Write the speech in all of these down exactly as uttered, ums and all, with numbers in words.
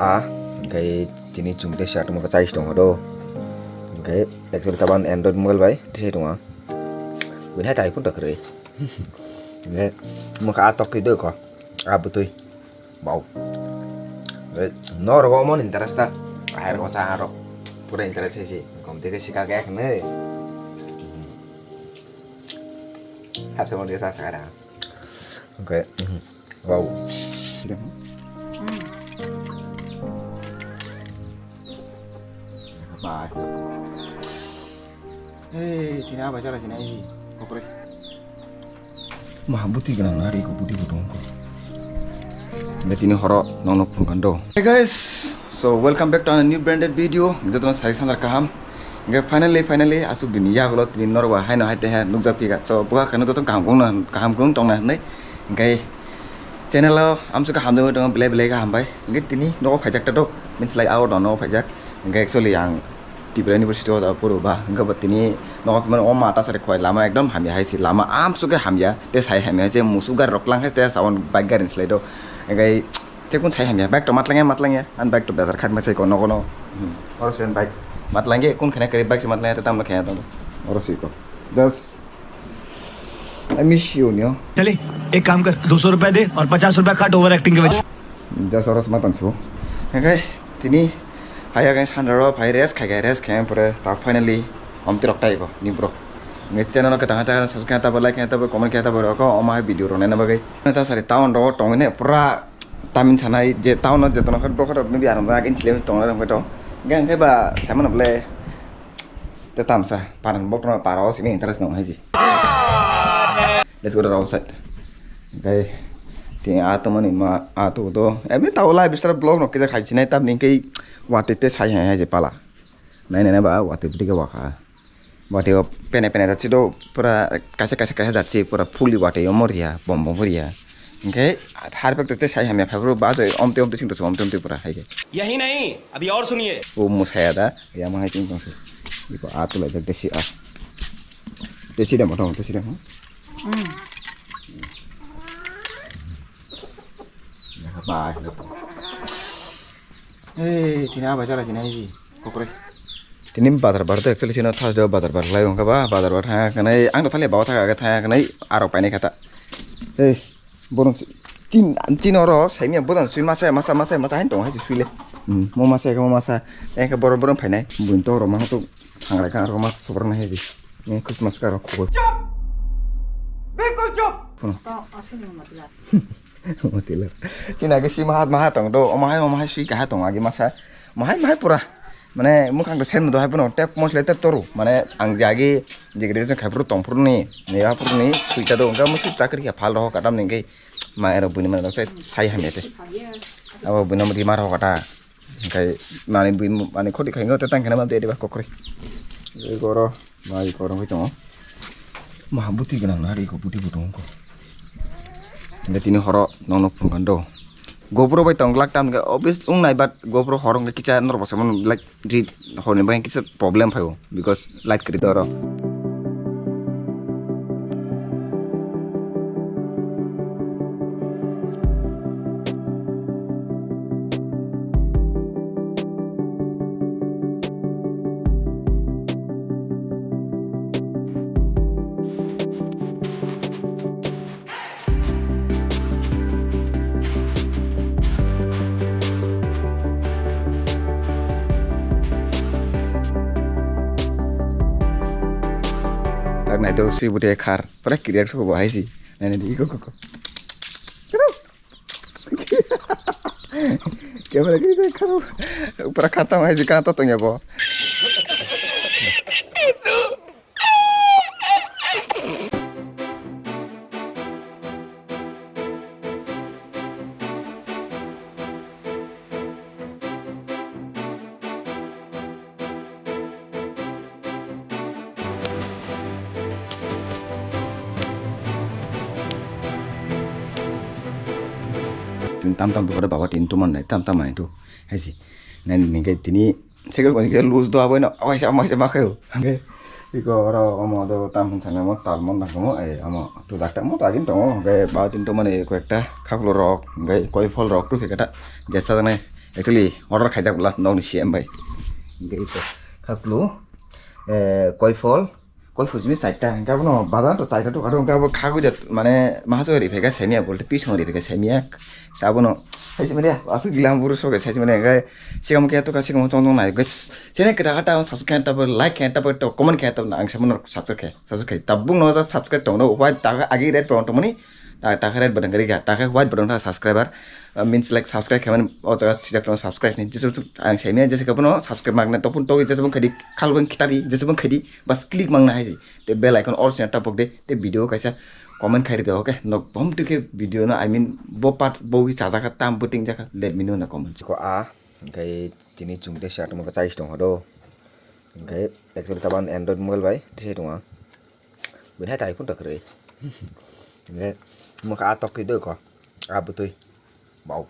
A, hwnkhe tini chumui tei sa tongma chai se tongo do. Hwnkhe actually tabang Android mobile bai tei se tongo. Bini hai chai phone ta kwrwi. Hwnkhe mokha a tok twi do ko. A bwtwi. Wow. Hwnkhe norok omo ni interest ta. Ahai rok sa rok. Pura interest hai se. Kom tei khe sika khe khne. Hapsa mon khe sa sa ra. Hwnkhe. Wow. Bye. Hei, tini abai chala sini aisi. Kokore. Maha buti gwnang na ri ko buti ko dong ko. Be tini horo nong nok phungan do. Hey guys, so welcome back to a new branded video. Jotono sai sandar kaham. Hingke finally, finally, asuk dini yagulo tini norok bai haino hai teha nukjak phika. So, buha kheno joto kaham kung kaham kung tongna hinwi. Hingke channel o amsuk kaham dong dong belai belai kaham bai. Hingke tini nogo phaijak ta do, means like out nogo phaijak. Hingke actually ang Tripura University o da puru ba. Hingke bo tini nogo phimani o mata sari khwai lama ekdom hamya hai si. Lama amsuk khe hamya. Te sai hamya hai se musuk gari rok lang hai te sabon bike gari ni slai do. Hingke Te kun sai hamya, bike to matlangya, matlangya, an bike to bazar khat ma sai ko nogo no. Hmm. Oro sen bike matlangya, kun khana kare bike se matlangya, te tamno khaya tamo. Oro si ko. Just, I miss you, nyo. चले, एक काम कर, दो सौ रुपए दे और पचास रुपए काट ओवर एक्टिंग के वजह। Just oro se matan su. Okay, tini, haya kan sandaro, phai rest khai, rest khai, pore, ta finally, om tirok tai ko, ni bro. Ngi channel no ketang ta, subscribe ta, like ta, comment ta, bro, ko, om hai video ro, nai na bagai. Ta sari town ro, tong ne, pura Tamin sanai je town o je tono khe bokhorok ni biyar rok agin chilem tong rok to. Hingke hingke ba saimano ble te tamsa parang bok no paro sini interest nong haji. Let's go to outside. Hingke ti a to mani ma a to do. Emi ta live star vlog no kisa khai sinai tamni hingke wate te sai hai haji pala. Nai nai ba wate budi ke wakha. Watwi o pene pene jat si do pura kaisa kaisa kaisa jat si pura fully watwi omo riya bom bom riya. Hingke harpek te sai hamya phai bro ba joi omtwi omtwi sing to omtwi omtwi pura hai ke. यही नहीं, अभी और सुनिए। O musaya da ya ma hai ting tong se. Iko atu lai jak desi a. Desi da mothong desi da. Hmm. Ya ba. Ei, tini abai chala sini aisi. Kokore. Tini bazar bar to actually sino Thursday bazar bar lai wngkha ba, bazar bar thangya khanai, ang to thali bawa thangya khanai, aro painai khata. Ei, borong si-, chin, chin oro, saimya bodan sui masa, masa, masa, masa, hain tong hai sui le. Hmm, mo masa, mo masa, eh, borong, borong phainai, buin to oro, ma to, thangrai kha aro mas, sobor na hai di. Eh, Christmas ka aro khobor. चुप! बिल्कुल चुप! Hmm. तो असली मतलब। Motila. China ke si mahat mahat tong do, omo hai, omo hai si kaha tong agi masa. Mahai, mahai pura. Mane mukhang to sen do hai bono tep mosle tep toru. Mane ang jagi jigri jeng khai puru tong puru ni, ne ya puru ni, suita do, ga musu chakri kha phal ro kadam ni ke. Ma ero buni mane sai, sai hamete. Abo buni mudi mar ho kata. Hingke mani bui mani khoti khai wngkha tei tang khana ma de ba kokre. Goro mai goro wngwi tongo. Ma buti gwnang na ri ko buti bo tongo. Hingke tini horo nongno phunukha do. GoPro bai tong glak tam hingke obvious wng nai but GoPro horo hingke kisa norok bo se mano like ri horni bagwi kisa problem phaio. Because light kwrwi toro. Tak nai do sui bude khar. Pura kiriak soko bo hai si. Nai nai di iko koko. Camera kiriak khar. Pura khar tamo hai si kata tongya bo. Tini tam tam dukha baba tini tuman nai tam tam nai tu hai si nai ningke tini Cycle bo kisa loose do aboino, waisa, waisa ma khayo. Hingke iko oro omo do tam hin sana mo tal mon dang mo, ai omo tu dak ta mo ta gin tongo, hingke ba tin to mane ko ekta khaklo rok, hingke koi phol rok tu khe kata jesa jane Actually, order khaijak bwla nokni C M bai. Hwnkhe ito khaklu, eh, koiphol, koiphol simi chaita, hwnkhe abono bazar to chaita to karo, hwnkhe abo khagwi jat, mane, mahaso ri phaikha semiya, bolte pisong ri phaikha semiya. Sa abono, sai simi de, aswk gilam buru soke, sai simi de, hwnkhe, sikamo khe to ka, sikamo tong tong nai, guys. Chene kra kata, subscribe ta, like khe ta, to comment khe ta, ang samono subscribe khe, subscribe khe. Tabuk no subscribe tong no, why ta agi red button tong mani, ta, ta red button kari kha, ta white button ta subscriber. Uh, means like subscribe khaimani o jaga sijak tong subscribe ni jesa ang saimya jesa kabono subscribe magna topun togwi jesa bung khaidi khalbung khitari jesa bung khaidi bas click mangna hai te bell icon all sina tapok de te video kaisa comment khairi de, okay? Nok bom tike video no, I mean, bo part bo hi chajaka tam bo ting jaka, let me know na comment. Ko a, hwnkhe tini chwng de sa tongma chai tong hodo. Hwnkhe actually taban Android mobile bai tise tongo. Bini hai tai phun ta kwrwi. Hwnkhe mokha a tok twi do ko. A bwtwi. Wow.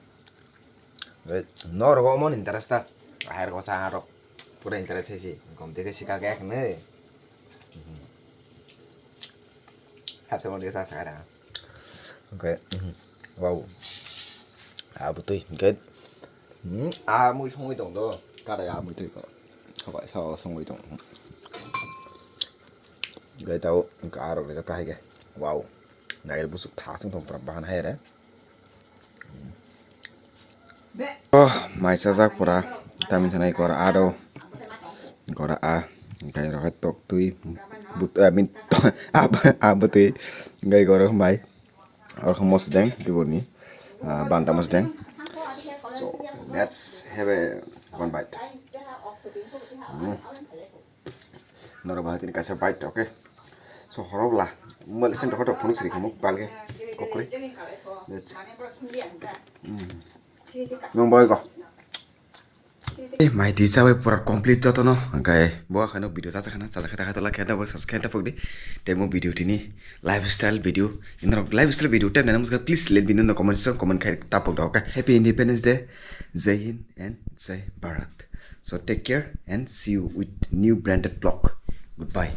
Hwnkhe norok omo ni interest ta. Ahai rok sa rok. Pura interest hai si. Kom tike sika kaya kene. Hapsa mo tike sa sa kara. Hwnkhe, mhm. Wow. A bwtwi hwnkhe. Hmm, a mui songwi tong do. Kada a bwtwi ko. Sabai sao songwi tong. Gai tao, hwnkhe arok rejak ta hai khe. Wow. Nagel busuk thasung tong pura bahan hai re. Oh, mai chajak pura. Tami thanai kor aro. Kor a. Gai rok hai tok twi. But, I mean, a, a bwtwi. Gai kor mai. Oro khe mosdeng, tibuni, ah, banta mosdeng. So, let's have a one bite. Hmm. Norok bahai tini kaisa bite, okay? So, horok la, mali sen dokha dok phunuk siri khamuk balge, kokri. Let's. Hmm. Nung boy go. Eh, mai di chabai pura complete jotono, hwnkhe bo haino video chajakha na, chajakha ta khato lakhe na, bo subscribe ta pokdi. Tei mo video tini lifestyle video, inorok lifestyle video tei nang muska, please let me know in the comment section, comment khai ta pokda, okay? Happy Independence Day, Jai Hind and Jai Bharat. So take care and see you with new branded vlog. Goodbye.